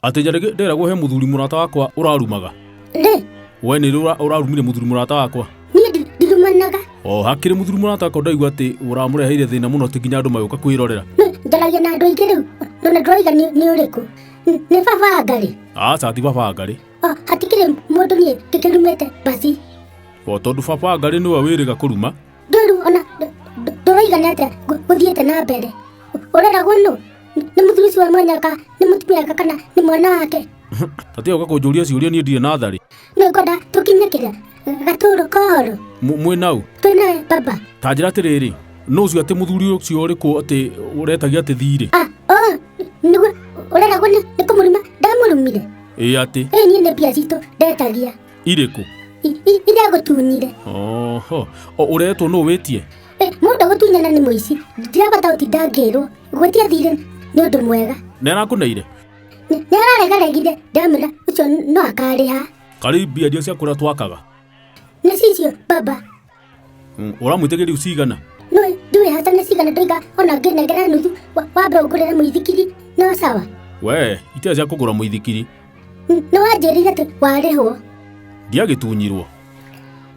Atĩ njarĩgĩ nderagwo he mũthuri mũrata wakwa ũrarumaga. Rĩ? We nĩ rĩ ũrarumire mũthuri mũrata wakwa? Niĩ ndirumanaga. O hakĩrĩ mũthuri mũrata wakwa ndaigua atĩ ũramũreheire thĩna mũno atĩ nginya andũ magĩũka kwĩrorera. Njaragia na andũ aingĩ rĩu ndona ndũroiga nĩ ũrĩkũ. Nĩ baba Ngarĩ? Aca ti baba Ngarĩ. Hatikĩrĩ mũndũ niĩ ngĩkĩrumĩte basi. O tondũ baba Ngarĩ nĩwe wĩrĩga kũruma. Ndũru ona ndũroiga nĩ atĩa gũthiĩte na mbere. Ũreragwo nũ? Nĩ mũthuri ũcio wa mwanyaka, nĩ mũtumia wake kana nĩ mwana wake? Tatiga ũka kũnjũria ciũria niĩ ndirĩ natharĩ. Nĩ ngwenda tũkinye kĩrĩa gatũrũ kohoro. Mwĩ nau? Twĩ nawe baba. Ta njĩra atĩrĩrĩ, nũ ũcio atĩ mũthuri ũcio ũrĩkũ atĩ ũretagia atĩ thirĩ? Ah, oh, nĩguo ũreragwo nĩ kũmũruma ndamũrumire. Ĩ atĩ? Ĩ niĩ nĩ mbia citũ ndetagia. Irĩkũ? Iria ngũtunyire. Oho, o ũretwo nũ wĩtie? Mũndũ agũtunyana nĩ mũici, ndirabata gũtinda ngĩrwo. Gwĩtia thirĩ nĩ ũndũ mwega. Nĩ arakũneire? Nĩ araregaregire ndamwĩra ũcio no akarĩha. Karĩ mbia iria cia kũrĩa twakaga? Nĩ cicio baba. Ũramwĩtĩkĩria rĩu cigana? No ndiũĩ hasa nĩ cigana ndoiga ona ngĩnengera nuthu wambe ũngũrĩre mũithikiri no sawa. We, itirĩ cia kũgũra mũithikiri. Nĩ wanjĩrire atĩ warĩhwo. Ndiagĩtunyirwo.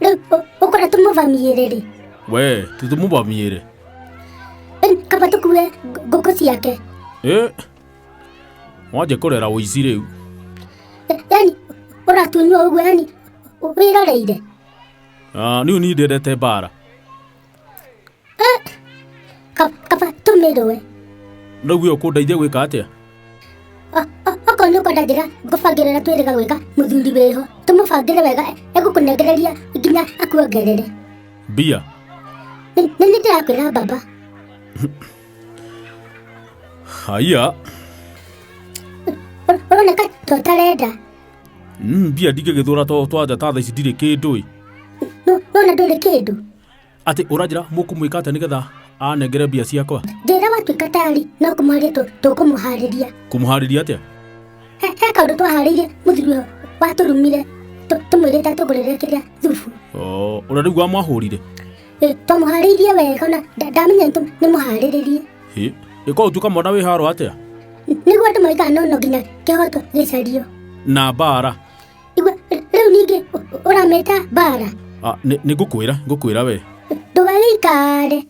Rĩu ũkwenda tũmũvamiĩre rĩ? We, tũtũmũvamiĩre. Kaba tũkue ngũkũ ciake. Ĩ, wanjia kũrera ũici rĩu. Yani ũratunywo ũguo yani wĩroreire. Ah, niĩ niĩ ndendete mbara. Kaba tũmĩrũe. Rĩu we ũkũndeithia gwĩka atĩa? Okorwo nĩ ũkwenda njĩra ngũbangĩre na twĩrĩga gwĩka mũthuri wĩho tũmũbangĩre wega egũkũnengereria nginya akuongerere. Mbia? Nĩ nĩ ndĩrakwĩra baba. Haiya. Ũroneka ta ũtarenda. Mbia ndingĩgĩthũra to twanja ta thaa ici ndirĩ kĩndũ ĩ. Nona ndũrĩ kĩndũ. Atĩ ũranjĩra mũkũmwĩka atĩa nĩgetha anengere mbia ciakwa? Njĩra watuĩka tayari no kũmũharĩria tũkũmũharĩria. Kũmũharĩria atĩa? He kaũndũ twaharĩirie mũthuri ũyũ watũrumire tũmwĩrĩte atũgũrĩre kĩrĩa thubu. Oh, ũrĩa rĩu wamwahũrire? Twamũharĩirie wega ona ndamenya nĩ mũharĩrĩrie. Hĩ, ĩkorwo ũtuĩka mwana wĩ haro atĩa? Nĩguo andũ moigaga no no nginya kĩhoto gĩcario. Na mbara. Igua, rĩu ningĩ ũramĩta mbara. Ah, nĩ ngũkwĩra, ngũkwĩra we. Ndũgagĩikare.